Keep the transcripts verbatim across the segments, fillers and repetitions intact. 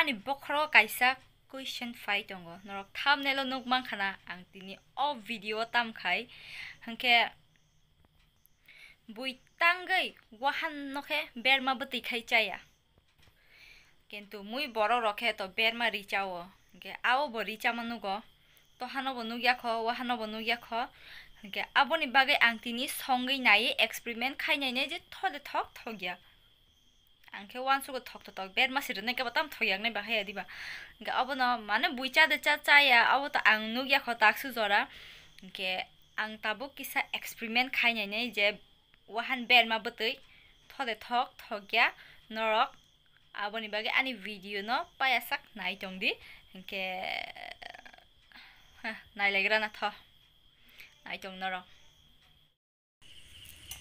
Ni bokhoro kaisa question phai tongo, norok thumbnail o nuk mankha na, ang tini o video o tam khai, hwnkhe bui tangwi wahan no khe berma bwtwi khai chaya, kintu mui borok rok khe to berma ri chao, hwnkhe abo bo ri chama nugo, tohano bo nukya kho, wahano bo nukya kho, hwnkhe aboni bagwi ang tini songwi naiwi experiment khai nainai je thode thok thokya. Ang khe uansugo thok thok thok berma se rwnai khe bo tamo thok yaknai ba haya diba. Hwnkhe obono mane bui cha de cha chaya, obo to ang nukya kho taksu jora. Hwnkhe ang tabuk kisa experiment khai nainai je wahan berma bwtwi thode thok thokya norok. Aboni bagwi ani video no payasak nai tong di. Hwnkhe, ha, nailaigra na tho. Nai tong norok.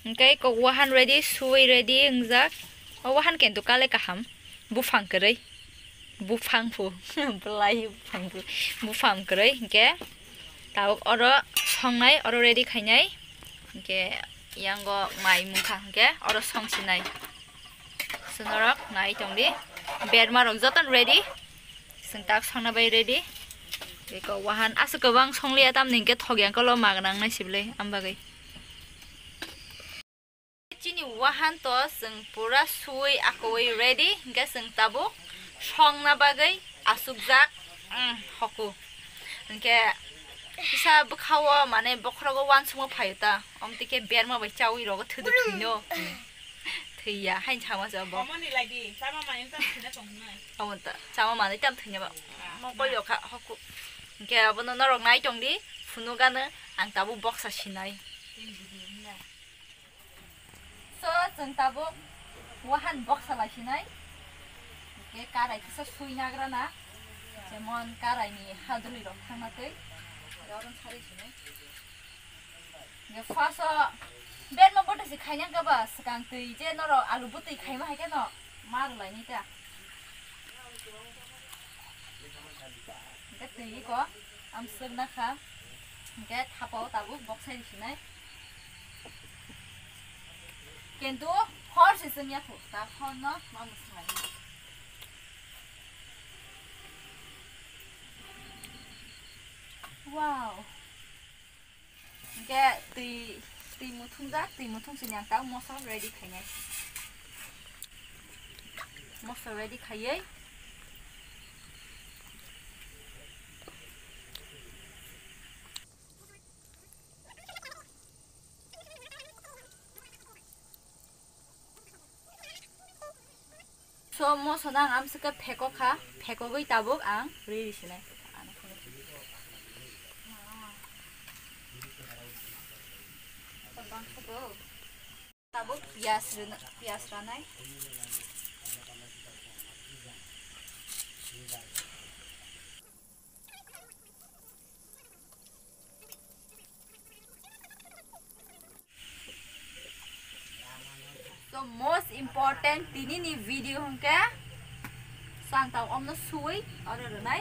Hwnkhe kok wahan ready, suwi ready wngjak. O wahan kintu kale kaham. Buphang kwrwi. Buphang phu. Belai buphang phu. Buphang kwrwi hwnkhe tabuk oro songnai, oro ready khainai. Hwnkhe yango mai mungkha hwnkhe oro songsinai. Sunorok nai tongdi. Berma rok joton ready. Chwng tak songna bai ready. Beko wahan aswk kwbang songliya tamni hwnkhe thok yang kolo magnang nai siblai am bagwi. Chini wahan to chwng pura suwi akowi ready, hwnkhe chwng tabuk songna bagwi asukjak, mm, hoku. Hwnkhe kisa bwkhao mane bokhorogo uansukma phaio ta, omtwi khe berma bai chawi rogo thwdwk thwino. Thwiya, haini sama se obo. Omo ni lai di, chama manwi tam thwina tong hwnwi. Omo ta, chama manwi tam thwina ba. Ah, mokol na. Yokha hoku. Hwnkhe abono norok nai tong di, phunukgano ang tabuk boksa sinai. Tin video hwnna. So, chwng tabuk wahan boksa lai sinai. Hwnkhe karai kisa sui nagra na. Jemon karai ni hadrwi rok thangna twi. Oro sari sinai. Hwnkhe first o berma bwtwi se khaina khe ba swkang twi je norok alu bwtwi khaima hai khe no ma rwlaini ta. Hwnkhe twi iko amswk nakha. Hwnkhe thapao tabuk boksai risinai. Kintu hor se chwngya khu, ta hor no ma mwswk lai. Wow. Hwnkhe twi, twi muthungjak, twi muthung sini ang tang moso ready khainai. Moso ready khaiwi. So, moso no ang amswk khe pheko kha, phekogwi tabuk ang riri sinai. Tabuk piyaj rwna-, piyaj ranai. So, most important tini ni video hwnkhe chwng tang omno suwi oro rwnai.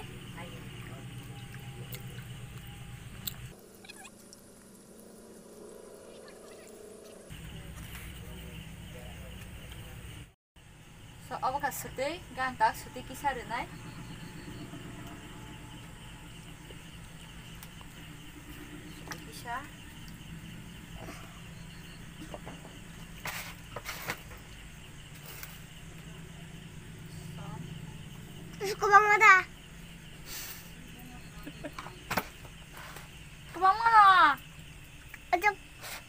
So, obo kha swtwi, hwnkhe ang tak swtwi kisa rwnai. Swtwi kisa. Kwbangma da? Kwbangma no? Aswk,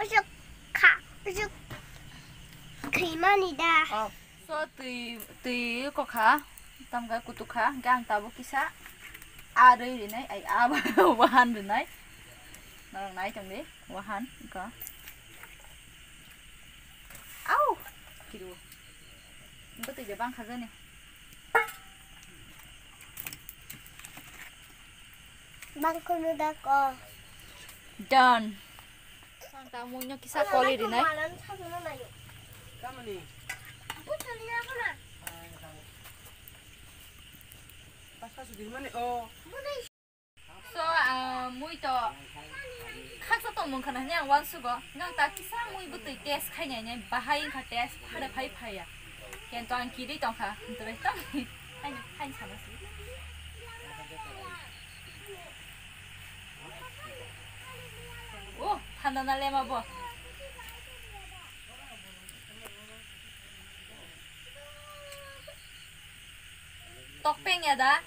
aswk kha, aswk khwimani da? Oh. So, twi, twi kokha, tamkhe kutukha, hwnkhe ang tabuk kisa a rwi rinai, ai, a wahan rinai. Norok nai tongdi, wahan, wngkha. Au! Kiru. Bwtwi je bangkha jani. Bangkhorno da ko. Done. Ang ta muino kisa koli rinai. Tamani? Basta sudin mani, oh. So, ah, mui to khaksa tongmung khana hwnwi ang uansugo. Nang ta kisa mui bwtwi test khainai nai bahai wngkha test phare phai phaiya. Kento ang kiri tongkha, hwntwrwi tong. Oh, thanda na lema bo. Tokpeng ya da?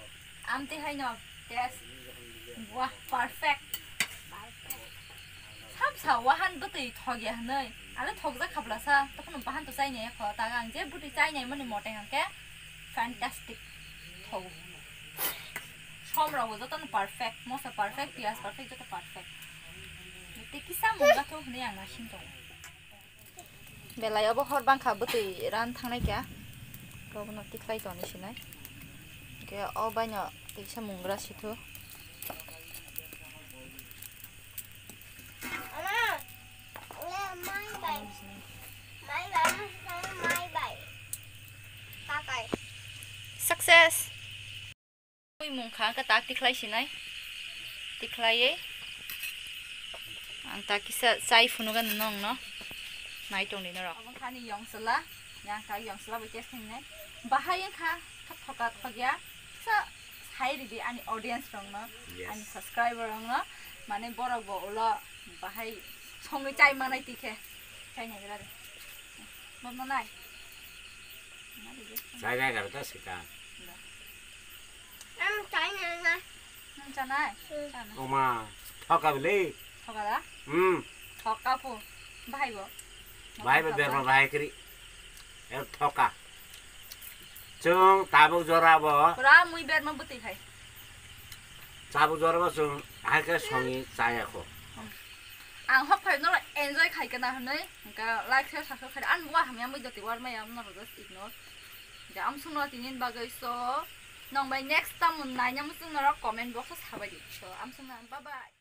Amtwi haino test. Wah, perfect. Samsa wahan bwtwi thok ya hwnwi. Ale thokjak kha bwlasa, tokhono bahan to chainai kho. Taga ang je bwtwi chainai mani moteng hwnkhe fantastic. Thok. Som rok bo jotono perfect, mosa perfect, piyaj perfect, joto perfect. Tei kisa mungga thok hwnwi ang naising tongo. Belai obo hor bangkha bwtwi ran thangnai kha. Obono tikhlai toni sinai. Hwnkhe o baino tiksa mungra sithu. Ama, le mai bai. Mai bai, mai bai. Kakai. Success. Twi mung kha, hwnkhe tak tikhlai sinai. Tikhlaiwi ang tak kisa chai phunukgano nongno. Nai tongdi norok. Obo wngkha ani yongsla, yang tak yongsla bai test khainai. Bahai wngkha, thok thoka thokya. Kisa sai ridi ani audience rokno, Yes. ani subscriber rokno. Mane borok bo ulo bahai songwi chai manai tikhe. Chai nai gra de. Bono nai. Chai nai gra da sika. Ang chai nai na. Nung chanai? Hmm. Chanai. Oma, thoka bile. Thoka da? Hmm. Thoka pu. Bahai bo. Bahai bo berma bahai kri. El thoka. Chung tabuk jora bo. Pura mui berma bwtwi khai. Tabuk jora bo chung hai khe songi chaya kho. Hmm. Ang hok phai no enjoy khai kana hwnwi. Hwnkhe like, share, subscribe khai. Ang bua hamya mui doti war maya norok just ignore. Ja, amsukno tinin bagwi so, nong bai next time naina muchung norok comment box o sabai di. So, amsukno bye bye.